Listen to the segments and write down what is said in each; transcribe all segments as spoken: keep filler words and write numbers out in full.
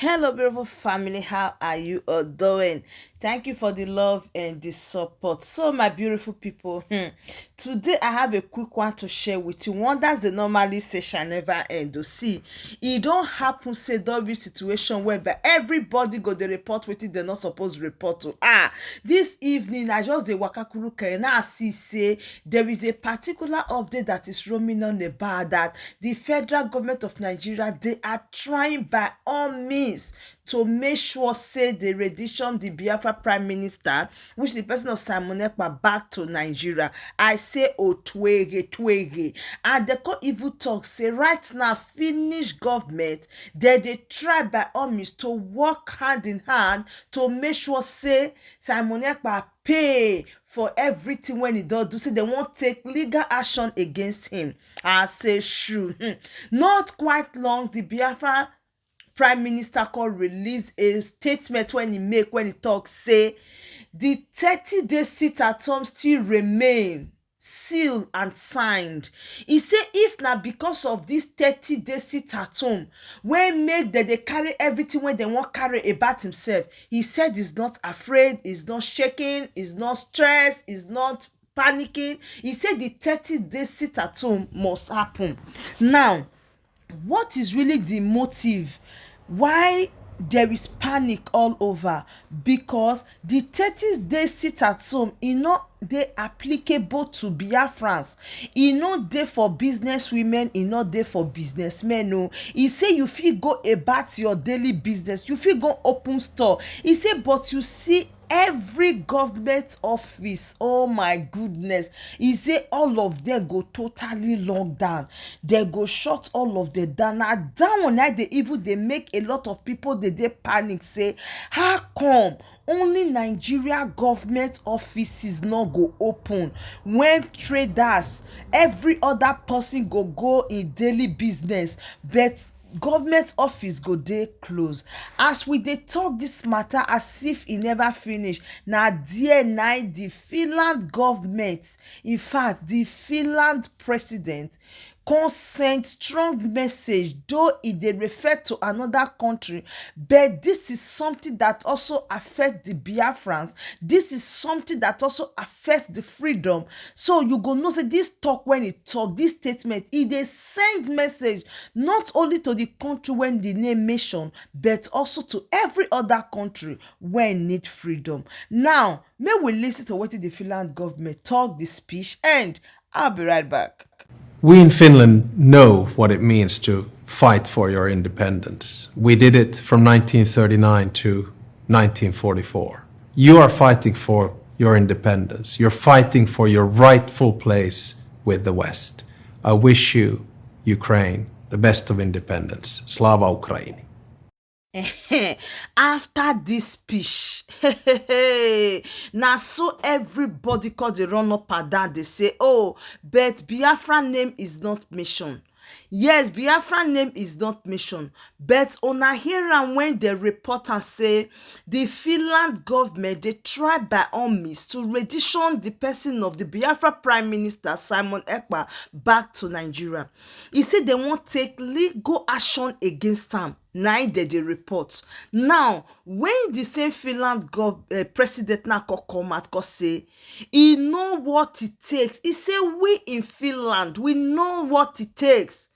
Hello, beautiful family. How are you all doing? Thank you for the love and the support. So, my beautiful people, hmm, today I have a quick one to share with you. Wonders they normally say shall never end. You see, it don't happen say don't reach situation whereby everybody go the report with it they're not supposed to report to. Ah, this evening I just the wakakuru and I see say there is a particular update that is roaming on about that the federal government of Nigeria, they are trying by all means to make sure say they rendition the Biafra Prime Minister, which the person of Simon Ekpa, back to Nigeria. I say Otuege Tuege. And they can't even talk say right now Finnish government, they they try by all means to work hand in hand to make sure say Simon Ekpa pay for everything when he don't do. Say they won't take legal action against him. I say true. Hmm. Not quite long, the Biafra Prime Minister call release a statement when he make when he talk say the thirty day sit at home still remain sealed and signed. He say if na because of this thirty day sit at home when make dem dey carry everything when dem wan carry about himself, he said he's not afraid, he's not shaking, he's not stressed, he's not panicking. He said the thirty day sit at home must happen. Now, what is really the motive why there is panic all over? Because the thirty day sit at home e no dey applicable to Biafrans. E no dey for business women, e no dey for businessmen o. E say you fit go about your daily business, you fit go open store. E say but you see every government office, oh my goodness, e say all of them go totally lock down. They go shut all of them down. Na that one na dey even dey make a lot of people dey dey panic say how come only Nigeria government offices no go open when traders, every other person go go in daily business, but government office go dey close. As we dey talk this matter as if e never finish, na there na the Finland government, in fact the Finland president, come send strong message, though e dey refer to another country, but this is something that also affect the Biafrans. This is something that also affect the freedom. So you go know say this talk when e talk, this statement, e dey send message not only to the country when the name mention, but also to every other country when need freedom. Now, may we listen to what the Finland government talk the speech, and I'll be right back. We in Finland know what it means to fight for your independence. We did it from nineteen thirty-nine to nineteen forty-four. You are fighting for your independence. You're fighting for your rightful place with the West. I wish you, Ukraine, the best of independence. Slava Ukraini. After this speech, na so everybody call the run up and down. They say, oh, but Biafra name is not mentioned. Yes, Biafra name is not mentioned, but una hear am when they report and say the Finland government they try by all means to rendition the person of the Biafra Prime Minister Simon Ekpa back to Nigeria. He said they won't take legal action against him. Na im dem dey report. Now, when the same Finland gov uh, president now come come out come say e know what it takes. He say we in Finland we know what it takes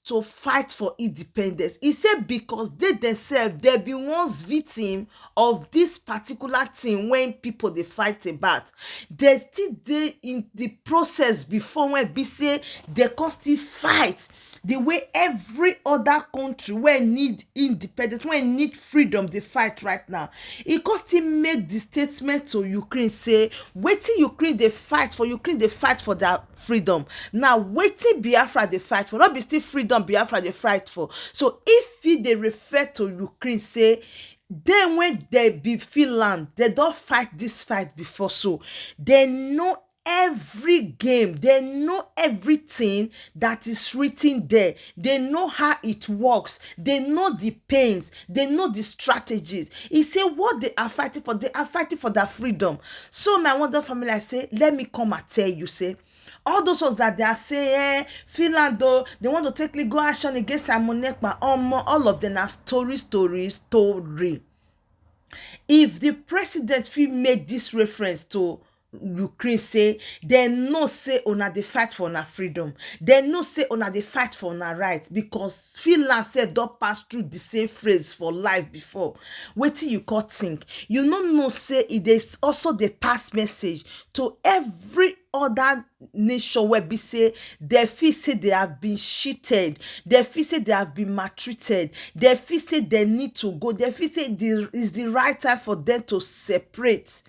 to fight for independence. He say because they themselves they be once victim of this particular thing when people they fight about. They still dey in the process before when be say they come still fight the way every other country wey need independence, wey need freedom dey fight right now. E come still make the statement to Ukraine say wetin Ukraine dey fight for, Ukraine dey fight for their freedom. Now wetin Biafra dey fight for, no be still freedom Biafra dey fight for. So if e dey refer to Ukraine say dem wey dem be Finland, dem don fight this fight before, so dem know every game, dem know everything that is written there. Dem know how it works, dem know the pains, dem know the strategies. He say what they are fighting for, they are fighting for their freedom. So my wonder family, I say let me come and tell you say All those ones that they are saying, eh, Finland though, they want to take legal action against Simon Ekpa, omo, all of them are story, story, story. If the president fit make this reference to Ukraine, say they know say una dey fight for una freedom, they know say una dey fight for una rights, because Finland sef don pass through the same phase for life before. Wetin you call think? You no know say e dey also dey pass message to every other nation wey be say they feel say they have been cheated, they feel say they have been maltreated, they feel say they need to go, they feel say the, is the right time for them to separate.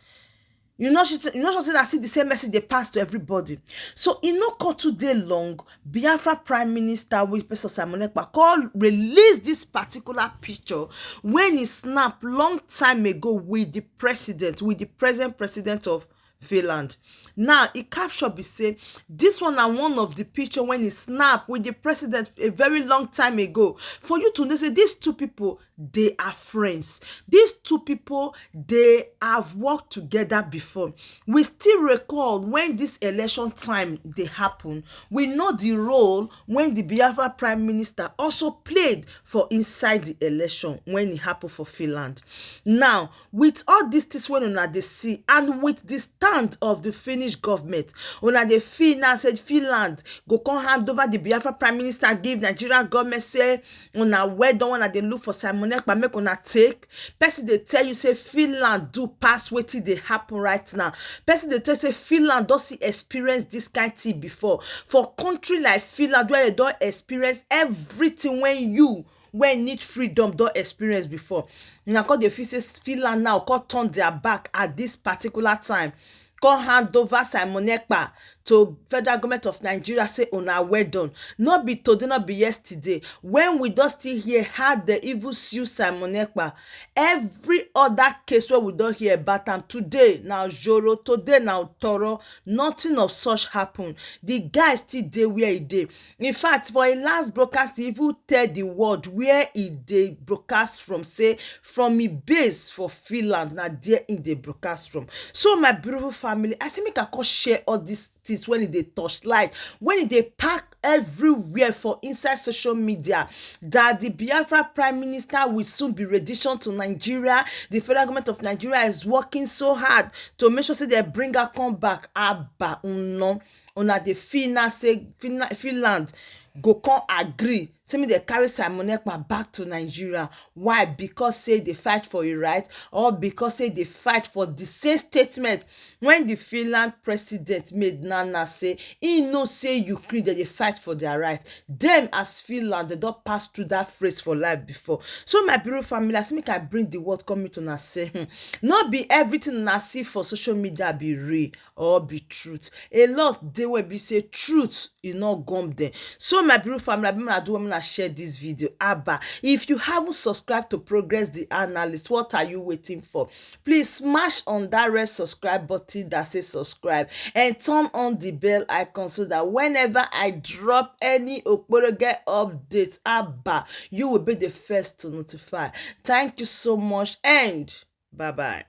You know, she say, you know, she say that see the same message they pass to everybody. So e no come too dey long, Biafra Prime Minister, wey be Professor Simon Ekpa, come release this particular picture when he snap long time ago with the president, with the present president of Finland. Now, e capture be say this one na one of the picture when he snap with the president a very long time ago. For you to know say these two people, they are friends. These two people, they have worked together before. We still recall when this election time dey happen. We know the role when the Biafra Prime Minister also played for inside the election when e happen for Finland. Now, with all these things wey una dey see, and with the stand of the Finnish government, una dey feel now say Finland go come hand over the Biafra Prime Minister give Nigeria government, say una well done, una dey look for Simon Ekpa, make una take. Person dey tell you say Finland do pass wetin dey happen right now. Person dey tell say Finland don see experience this kind thing before. For country like Finland, where they don experience everything when you, when need freedom, don experience before. Una come dey feel say Finland now come turn their back at this particular time, come hand over Simon Ekpa to federal government of Nigeria, say una well done. No be today, no be yesterday, when we don still hear how they even sue Simon Ekpa. Every other case wey we don hear about am, today na ojoro, today na otoro, nothing of such happen. The guy still dey where e dey. In fact, for im last broadcast, he even tell the world where he dey broadcast from, say from im base for Finland, na there he dey broadcast from. So my beautiful family, I say make I come share all these things when e dey torchlight, when e dey pack everywhere for inside social media, that the Biafra Prime Minister will soon be rendition to Nigeria. The federal government of Nigeria is working so hard to make sure say they bring her come back. Abba, no. Una dey feel now say Finna-, Finland go come agree say make they carry Simon Ekpa back to Nigeria. Why? Because say they fight for your right, or because say they fight for the same statement when the Finland president made now, now say he know say Ukraine, they dey fight for their right. Them as Finland, they don pass through that phase for life before. So my beautiful family, as make I bring the word come to una say, hmm, no be everything una see for social media be real or be truth. A lot dey wey be say truth e no gum them. So my beautiful family, I be una do when I share this video. Abba, if you haven't subscribed to Progress the Analyst, what are you waiting for? Please smash on that red subscribe button that says subscribe and turn on the bell icon so that whenever I drop any okporoge update, Abba, you will be the first to notify. Thank you so much and bye bye.